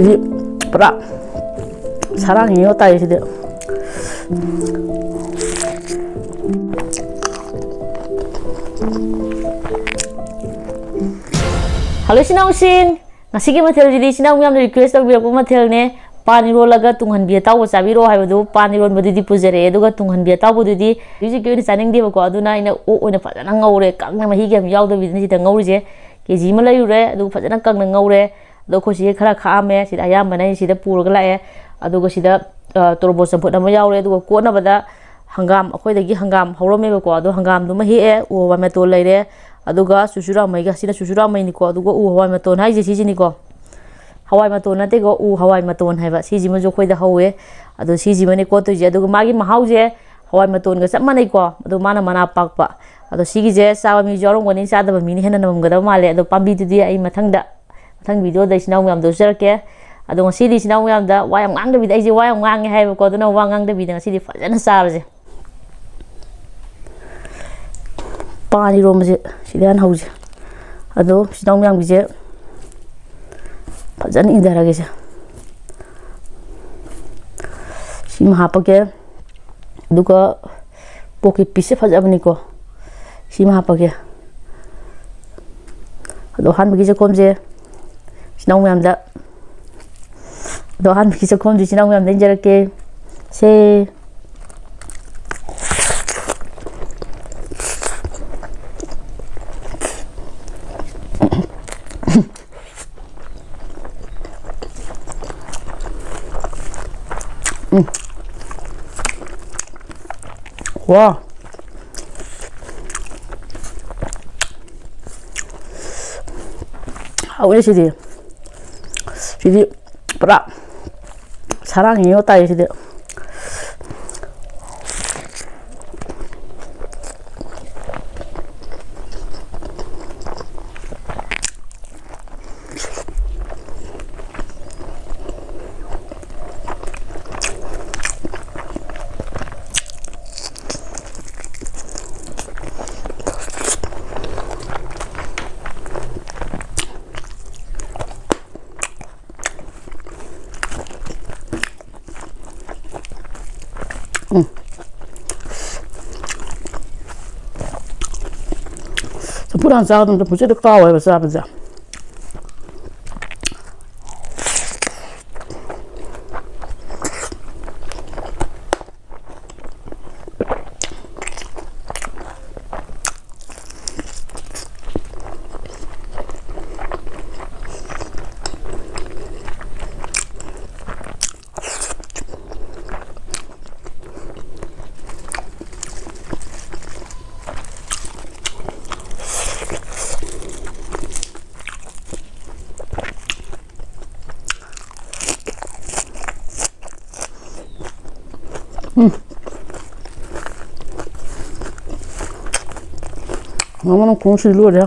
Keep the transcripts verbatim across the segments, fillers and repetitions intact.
ꯁꯤꯗꯤ ꯄꯨꯔꯥ ꯁꯔꯥꯡ ꯍꯦꯟꯅ ꯇꯥꯏ ꯁꯤꯗꯤ꯫ ꯍꯜꯂꯣ ꯏꯆꯤꯟ ꯏꯅꯥꯎꯁꯤꯡ, ꯉꯁꯤꯒꯤ ꯃꯊꯦꯜꯁꯤꯗꯤ ꯏꯆꯤꯟ ꯏꯅꯥꯎ ꯃꯌꯥꯝꯅ request ꯇꯧꯕꯤꯔꯛꯄ ꯃꯊꯦꯜꯅꯦ꯫ ꯄꯥꯟ ꯏꯔꯣꯜꯂꯒ ꯇꯨꯡꯍꯟꯕꯤ ꯑꯇꯥꯎꯕ ꯆꯥꯕꯤꯔꯣ ꯍꯥꯏꯕꯗꯨ, ꯄꯥꯟ ꯏꯔꯣꯟꯕꯗꯨꯗꯤ ꯄꯨꯖꯔꯛꯑꯦ, ꯑꯗꯨꯒ ꯇꯨꯡꯍꯟꯕꯤ ꯑꯇꯥꯎꯕꯗꯨꯗꯤ ꯍꯧꯖꯤꯛꯀꯤ ꯑꯣꯏꯅ ꯆꯥꯅꯤꯡꯗꯦꯕꯀꯣ, ꯑꯗꯨꯅ ꯑꯩꯅ ꯑꯣꯛ ꯑꯣꯏꯅ ꯐꯖꯅ ꯉꯧꯔꯦ, ꯀꯪꯅ ꯃꯍꯤ ꯀꯩꯝ ꯌꯥꯎꯗꯕꯤꯗꯅ ꯁꯤꯗ ꯉꯧꯔꯤꯁꯦ꯫ ꯀꯦ ꯖꯤ ꯑꯃ ꯂꯩꯔꯨꯔꯦ, ꯑꯗꯨꯒ ꯐꯖꯅ ꯀꯪꯅ ꯉꯧꯔꯦ꯫ ꯑꯗꯣ ꯑꯩꯈꯣꯏ ꯁꯤꯒꯤ ꯈꯔ ꯈꯥꯛꯑꯝꯃꯦ, ꯁꯤꯗ ꯑꯌꯥꯝꯕꯅ ꯑꯩ ꯁꯤꯗ ꯄꯨꯔꯒ ꯂꯥꯛꯑꯦ꯫ ꯑꯗꯨꯒ ꯁꯤꯗ, ꯑ, ꯇꯣꯔꯣꯕꯣꯠ ꯆꯝꯐꯨꯠ ꯑꯃ ꯌꯥꯎꯔꯦ, ꯑꯗꯨꯒ ꯀꯣꯠꯅꯕꯗ ꯍꯪꯒꯥꯝ, ꯑꯩꯈꯣꯏꯗꯒꯤ ꯍꯪꯒꯥꯝ ꯍꯧꯔꯝꯃꯦꯕꯀꯣ, ꯑꯗꯣ ꯍꯪꯒꯥꯝꯗꯨꯃ ꯍꯦꯛꯑꯦ, ꯎ ꯍꯋꯥꯏ ꯃꯇꯣꯟ ꯂꯩꯔꯦ, ꯑꯗꯨꯒ ꯆꯨꯆꯨꯔꯥꯃꯩꯒ, ꯁꯤꯅ ꯆꯨꯆꯨꯔꯥꯃꯩꯅꯤꯀꯣ, ꯑꯗꯨꯒ ꯎ ꯍꯋꯥꯏ ꯃꯇꯣꯟ ꯍꯥꯏꯁꯦ ꯁꯤꯁꯤꯅꯤꯀꯣ꯫ ꯍꯋꯥꯏ ꯃꯇꯣꯟ ꯅꯠꯇꯦꯀꯣ, ꯎ ꯍꯋꯥꯏ ꯃꯇꯣꯟ ꯍꯥꯏꯕ, ꯁꯤꯁꯤꯃꯁꯨ ꯑꯩꯈꯣꯏꯗ ꯍꯧꯋꯦ꯫ ꯑꯗꯣ ꯁꯤꯁꯤꯃꯅꯦ ꯀꯣꯠꯇꯣꯏꯁꯦ꯫ ꯑꯗꯨꯒ ꯃꯥꯒꯤ ꯃꯍꯥꯎꯁꯦ ꯍꯋꯥꯏ ꯃꯇꯣꯟꯒ ꯆꯞ ꯃꯥꯟꯅꯩꯀꯣ, ꯑꯗꯣ ꯃꯥꯅ ꯃꯅꯥ ꯄꯥꯛꯄ꯫ ꯑꯗꯣ ꯁꯤꯒꯤꯁꯦ ꯆꯥꯕ ꯃꯤꯁꯨ ꯌꯥꯎꯔꯝꯒꯅꯤ, ꯆꯥꯗꯕ ꯃꯤꯅ ꯍꯦꯟꯅ ꯅꯝꯃꯝꯒꯗꯕ ꯃꯥꯜꯂꯦ꯫ ꯑꯗꯣ ꯄꯥꯝꯕꯤꯗꯨꯗꯤ ꯑꯩ ꯃꯊꯪꯗ, ꯃꯊꯪ video ꯗ ꯏꯆꯤꯟ ꯏꯅꯥꯎ ꯃꯌꯥꯝꯗꯣ ꯎꯠꯆꯔꯛꯀꯦ꯫ ꯑꯗꯣ ꯉꯁꯤꯗꯤ ꯏꯆꯤꯟ ꯏꯅꯥꯎ ꯃꯌꯥꯝꯗ ꯋꯥ ꯌꯥꯝ ꯉꯥꯡꯗꯕꯤꯗ, ꯑꯩꯁꯦ ꯋꯥ ꯌꯥꯝ ꯉꯥꯡꯉꯦ ꯍꯥꯏꯕꯀꯣ, ꯑꯗꯨꯅ ꯋꯥ ꯉꯥꯡꯗꯕꯤꯗ ꯉꯁꯤꯗꯤ ꯐꯖꯅ ꯆꯥꯔꯁꯦ꯫ ꯄꯥꯟ ꯏꯔꯣꯝꯕꯁꯦ ꯁꯤꯗ ꯍꯥꯟꯅ ꯍꯧꯁꯦ꯫ ꯑꯗꯣ ꯏꯆꯤꯟ ꯏꯅꯥꯎ ꯃꯌꯥꯝꯒꯤꯁꯦ ꯐꯖꯅ ꯏꯟꯊꯔꯒꯦꯁꯦ꯫ ꯁꯤꯃ ꯍꯥꯞꯄꯒꯦ꯫ ꯑꯗꯨꯒ ꯄꯣꯛꯀꯤ piece ꯁꯦ ꯐꯖꯕꯅꯤꯀꯣ꯫ ꯁꯤꯃ ꯍꯥꯞꯄꯒꯦ꯫ ꯑꯗꯣ ꯑꯍꯥꯟꯕꯒꯤ ꯆꯥꯛꯈꯣꯝꯁꯦ ꯏꯆꯤꯟ ꯏꯅꯥꯎ ꯃꯌꯥꯝꯗ, ꯑꯗꯣ ꯑꯍꯥꯟꯕꯒꯤ ꯆꯥꯛꯈꯣꯝꯁꯦ ꯏꯆꯤꯟ ꯏꯅꯥꯎ ꯃꯌꯥꯝꯗ ꯏꯟꯖꯔꯛꯀꯦ꯫ ꯁꯦ꯫ ꯎꯝ꯫ ꯋꯥ꯫ ꯍꯥꯎꯋꯦ ꯁꯤꯗꯤ꯫ ꯁꯤꯗꯤ ꯄꯨꯔꯥ ꯁꯔꯥꯡ ꯍꯦꯟꯅ ꯇꯥꯏ ꯁꯤꯗꯤ꯫ ꯎꯝ꯫ ꯆꯝꯐꯨꯠ ꯍꯥꯟꯅ ꯆꯥꯒꯗꯕꯅꯤ, ꯆꯝꯐꯨꯠꯁꯦ ꯍꯦꯛꯇ ꯀꯥꯎꯋꯦꯕ ꯆꯥꯕꯁꯦ꯫ ꯎꯝ꯫ ꯃꯃꯥꯅ ꯈꯣꯡ ꯁꯤ ꯂꯣꯏꯔꯦ꯫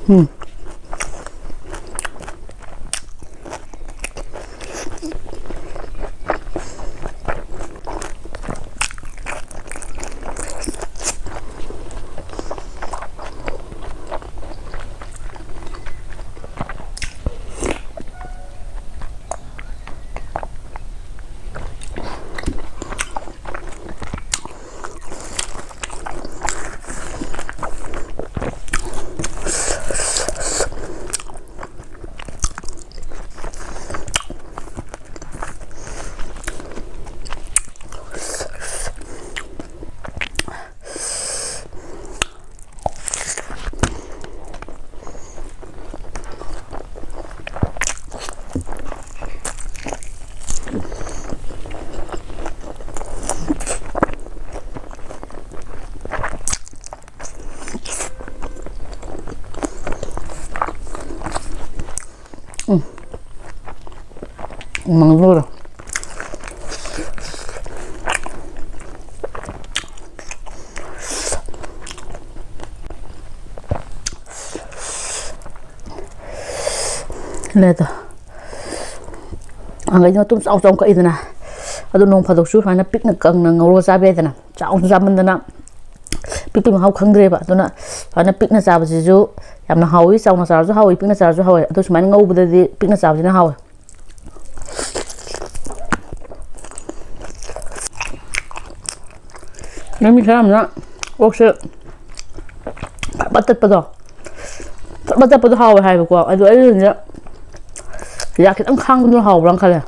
ꯎꯝ꯫ ꯎꯝ꯫ ꯃꯪꯒꯜ꯫ ꯂꯩꯗꯣ꯫ ꯑꯉꯩꯗꯤ ꯃꯇꯨꯝ ꯆꯥꯎ ꯆꯥꯎ ꯀꯛꯏꯗꯅ꯫ ꯑꯗꯨ ꯅꯣꯡ ꯐꯥꯗꯣꯛꯁꯨ ꯁꯨꯃꯥꯏꯅ ꯄꯤꯛꯅ ꯀꯪꯅ ꯉꯧꯔꯒ ꯆꯥꯕ ꯌꯥꯏꯗꯅ꯫ ꯆꯥꯎꯅ ꯆꯥꯃꯟꯗꯅ ꯄꯤꯛꯄꯒꯤ ꯃꯍꯥꯎ ꯈꯪꯗ꯭ꯔꯦꯕ꯫ ꯑꯗꯨꯅ ꯁꯨꯃꯥꯏꯅ ꯄꯤꯛꯅ ꯆꯥꯕꯁꯤꯁꯨ ꯌꯥꯝꯅ ꯍꯥꯎꯏ, ꯆꯥꯎꯅ ꯆꯥꯔꯁꯨ ꯍꯥꯎꯏ, ꯄꯤꯛꯅ ꯆꯥꯔꯁꯨ ꯍꯥꯎꯏ꯫ ꯑꯗꯨ ꯁꯨꯃꯥꯏꯅ ꯉꯧꯕꯗꯗꯤ ꯄꯤꯛꯅ ꯆꯥꯕꯁꯤꯅ ꯍꯥꯎꯏ꯫ ꯅꯨꯃꯤꯠ ꯈꯔ ꯑꯃꯅ ꯑꯣꯛꯁꯦ ꯐꯠ ꯐꯠ ꯇꯠꯄꯗꯣ, ꯐꯠ ꯐꯠ ꯇꯠꯄꯗꯣ ꯍꯥꯎꯋꯦ ꯍꯥꯏꯕꯀꯣ꯫ ꯑꯗꯨ ꯑꯩ ꯍꯧꯖꯤꯛ ꯌꯥ ꯈꯤꯇꯪ ꯈꯥꯡꯕꯗꯨꯅ ꯍꯥꯎꯕ꯭ꯔꯥ ꯈꯜꯂꯦ꯫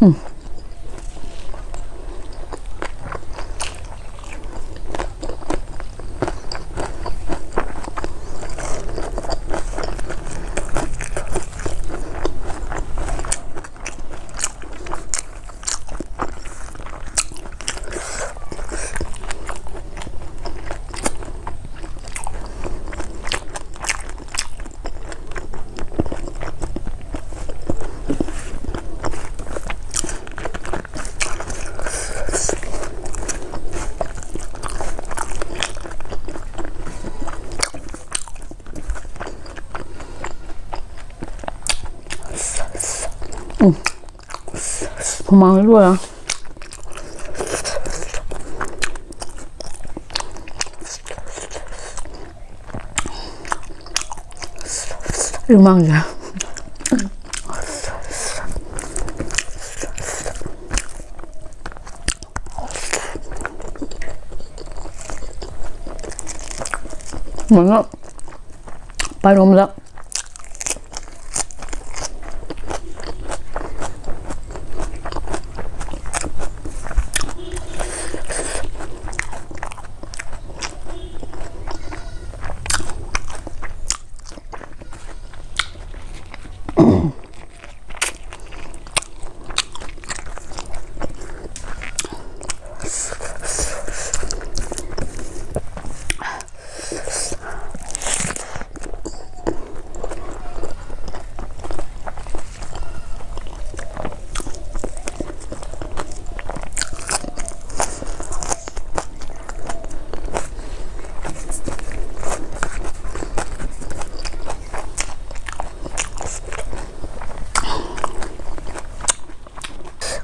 ꯎꯝ꯫ ꯍꯨꯃꯥꯡꯗꯤ ꯂꯣꯏꯔꯦ꯫ ꯍꯨꯃꯥꯡꯁꯦ꯫ ꯃꯉꯥ ꯄꯥꯏꯔꯣꯝꯗ꯫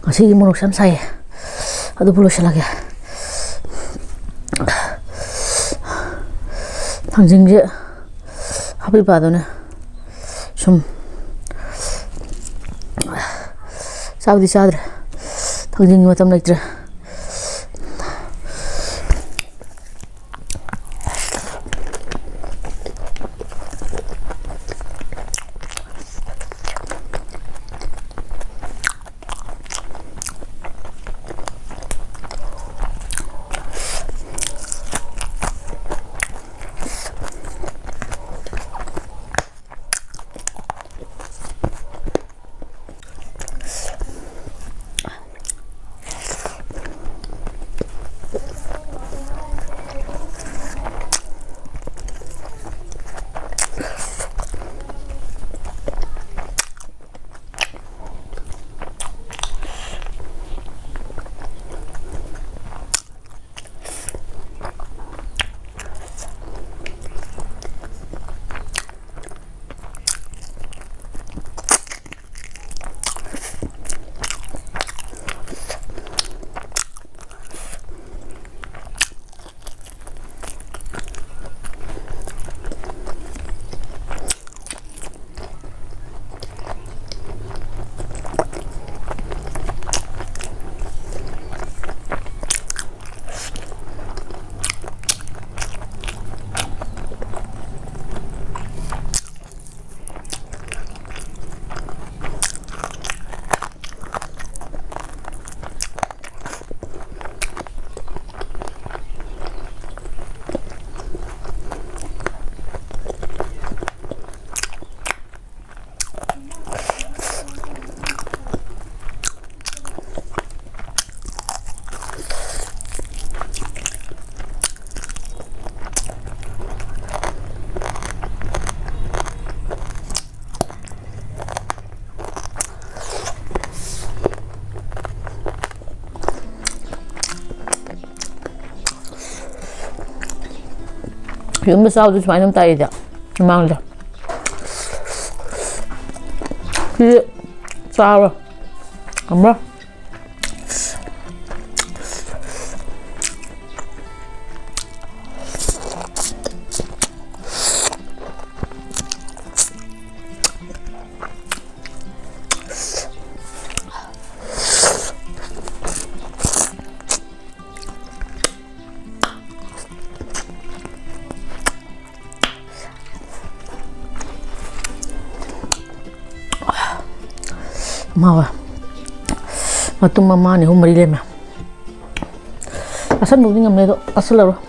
ꯉꯁꯤꯒꯤ ꯃꯣꯔꯣꯛꯁꯦ ꯌꯥꯝ ꯁꯥꯏꯌꯦ, ꯑꯗꯨꯕꯨ ꯂꯣꯏꯁꯤꯜꯂꯒꯦ꯫ ꯊꯥꯡꯖꯤꯡꯁꯦ ꯍꯥꯞꯄꯤꯕ ꯑꯗꯨꯅ ꯁꯨꯝ ꯆꯥꯕꯗꯤ ꯆꯥꯗ꯭ꯔꯦ, ꯊꯥꯡꯖꯤꯡꯒꯤ ꯃꯇꯝ ꯂꯩꯇ꯭ꯔꯦ꯫ ꯌꯨꯝꯗ ꯆꯥꯕꯗꯨ ꯁꯨꯃꯥꯏꯅ ꯑꯗꯨꯝ ꯇꯥꯛꯏꯗ꯫ ꯃꯃꯥꯡꯗ ꯁꯤꯗꯤ ꯆꯥꯔꯣ꯫ ꯑꯃ ꯃꯥꯋꯦ꯫ ꯃꯇꯨꯝ ꯑꯃ, ꯑꯅꯤ, ꯑꯍꯨꯝ, ꯃꯔꯤ ꯂꯩꯔꯝꯃꯦ꯫ ꯑꯁꯟꯕꯕꯨꯗꯤ ꯉꯝꯃꯦ, ꯑꯗꯣ ꯑꯁꯜꯂꯔꯣꯏ꯫